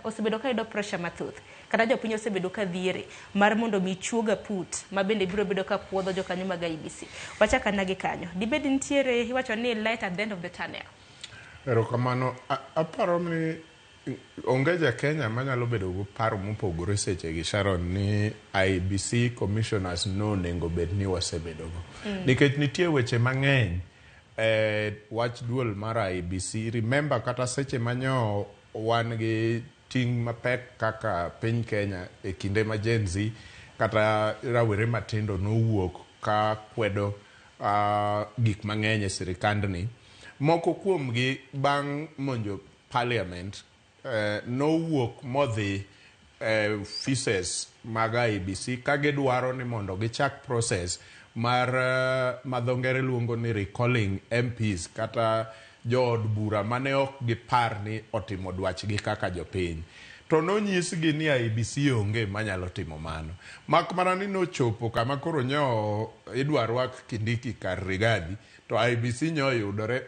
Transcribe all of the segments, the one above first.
osebedo ka yudo pressure mathoth kata jopiny osebedo ka dhiere mar mondo mi chuog aput ma bende biro bedo ka puodho jokanyo mag IEBC. Wachak ana gi kanyo. Dibed nitiere iwacho ni light at the end of the tunnel. Erokamano. Aparo ni onge ja Kenya manyalo bedo gi paro mopogore seche gi Sharon ni IEBC commissioners no onego bed ni wasebedogo. Nikech nitie weche mang'eny e wach duol mar IEBC. Remember kata seche manyo wan gi ting' mapek kaka piny Kenya e kinde ma Gen Z kata rawere matindo nowuok ka kwedo gik mang'eny e sirikandni. Moko kuomgi bang' monjo parliament nowuok modhi offices mag IEBC ka gidwaro ni mondo gichak process mar ma dho ngere luongo ni recalling MPs kata jood bura mane ok gipar ni otimo dwachgi kaka jopiny. To nonyisgi ni IEBC onge manyalo timo mano. Mak mana ni nochopo kama koro nyo idwa rwak Kindiki kar Rigathi to IEBC nyo oyudore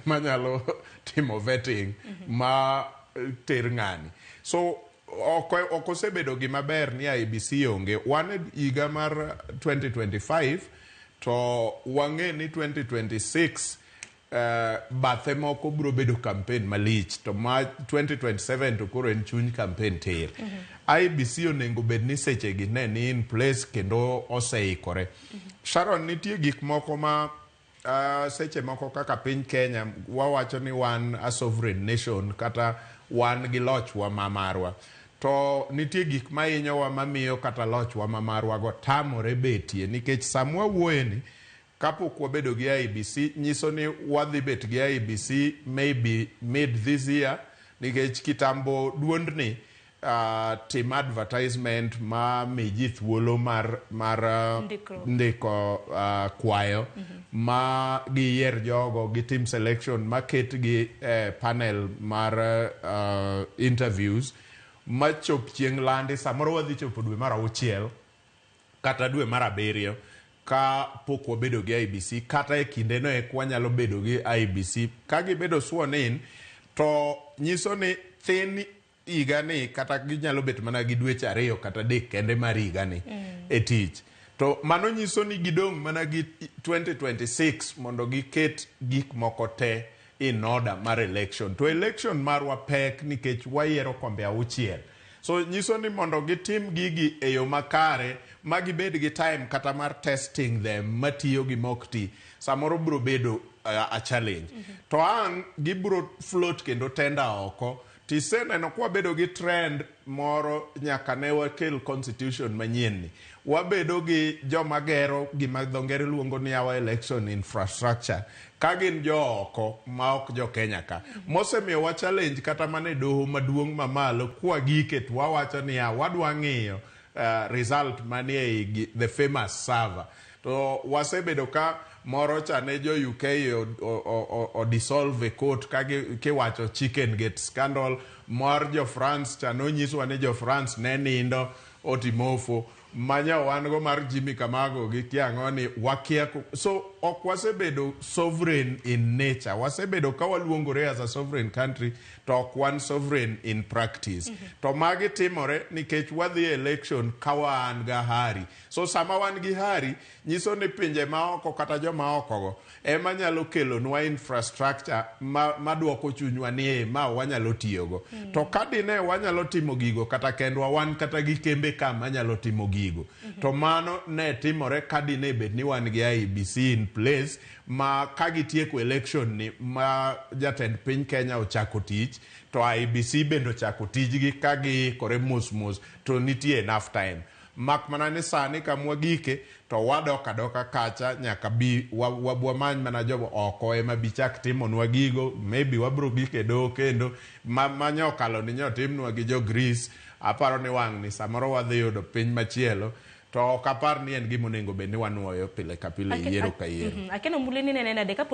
manyalo timo vetting ma ter ng'ani. So ok osebedo gima ber ni IEBC onge. Wan e higa mar 2025 to wang'e ni 2026 bathe moko biro bedo campaign malich to ma 2027 to koro en chuny campaign tir. IEBC onego bed ni sechegi ne ni in place kendo oseikore. Sharon, nitie gik moko ma seche moko kaka piny Kenya wawacho ni wan a sovereign nation kata wan gi lochwa ma marwa. To nitie gik mahinyowa mamiyo kata lochwa ma marwa go tamore betie nikech samwa wuoye ni kapok wabedo gi IEBC nyiso ni wadhi bet gi IEBC maybe mid this year nikech kitambo duondni tim advertisement ma mi ji thuolo mar Ndikruok. ndiko kwayo ma giyier jogo gitim selection ma ketgi e panel mar interviews machop chieng' landi samoro wadhi chopo dwe mar auchiel kata dwe mar abiriyo ka pok wabedo gi IEBC kata e kindeno ek wanyalo bedo gi IEBC ka gibedo sworn in to nyiso ni thin higani kata ginyalo bet mana gi dweche ariyo kata adek kende mar higani e tich to mano nyiso ni gidong' mana gi 2026 mondo giket gik moko te in order mar election to election marwa pek nikech wayiero kombe auchiel so nyiso ni mondo gitim gigi e yo makare ma gibed gi time kata mar testing them matiyo gi mok ti samoro biro bedo a challenge to ang' gibiro float kendo tender oko tiseneno kwabedo gi trend moro nyaka ne wakel constitution manyien ni wabedo gi joma gero gima dho ngere luongo ni our election infrastructure ka gin jo oko ma ok jo Kenya ka mosemiyo wa challenge kata mana e doho maduong' mamalo kwagike to wawacho niya wadwa ng'iyo result manie ei the famous server to wasebedo ka moro cha ne jo UK o dissolve e court ka kiwacho chicken gate scandal mar jo France cha nonyiswa ni jo France ne nindo otimofo manya wan go mar Jimmy Kamago gi kiang'o ni wakia so ok wasebedo sovereign in nature wasebedo ka waluongore as a sovereign country to ok wan sovereign in practice to magi timore nikech wadhi e election ka wan ga hari so sama wan gi hari nyiso ni pinje maoko kata joma oko go ema nyalo kelonwa infrastructure ma maduoko chunywa ni e ma wanyalo tiyogo to ka dine wanyalo timo gigo kata kendwa wan kata gi kembe ka manyalo timo gigo to mano ne timore ka dine bed ni wan gi IEBC in place ma ka gitieko election ni ma jatend piny Kenya ochako tich to IEBC bende ochako tijgi ka giikore mos mos to nitie enough time mak mana ni sani kamwagike to wadok adoka kacha nyaka bi wamany mana jogo oko ema bi chak timonwa gigo maybe wabro gik e doho kendo ma manyo okalo ni nyotimnwa gi jo Greece aparo ni wang' ni samoro wadhi yudo piny machielo to ok apar ni en gima onego bed ni wanuoyo pile ka pile yiero ka yiero. Akeno Mbuleni nene nade kapo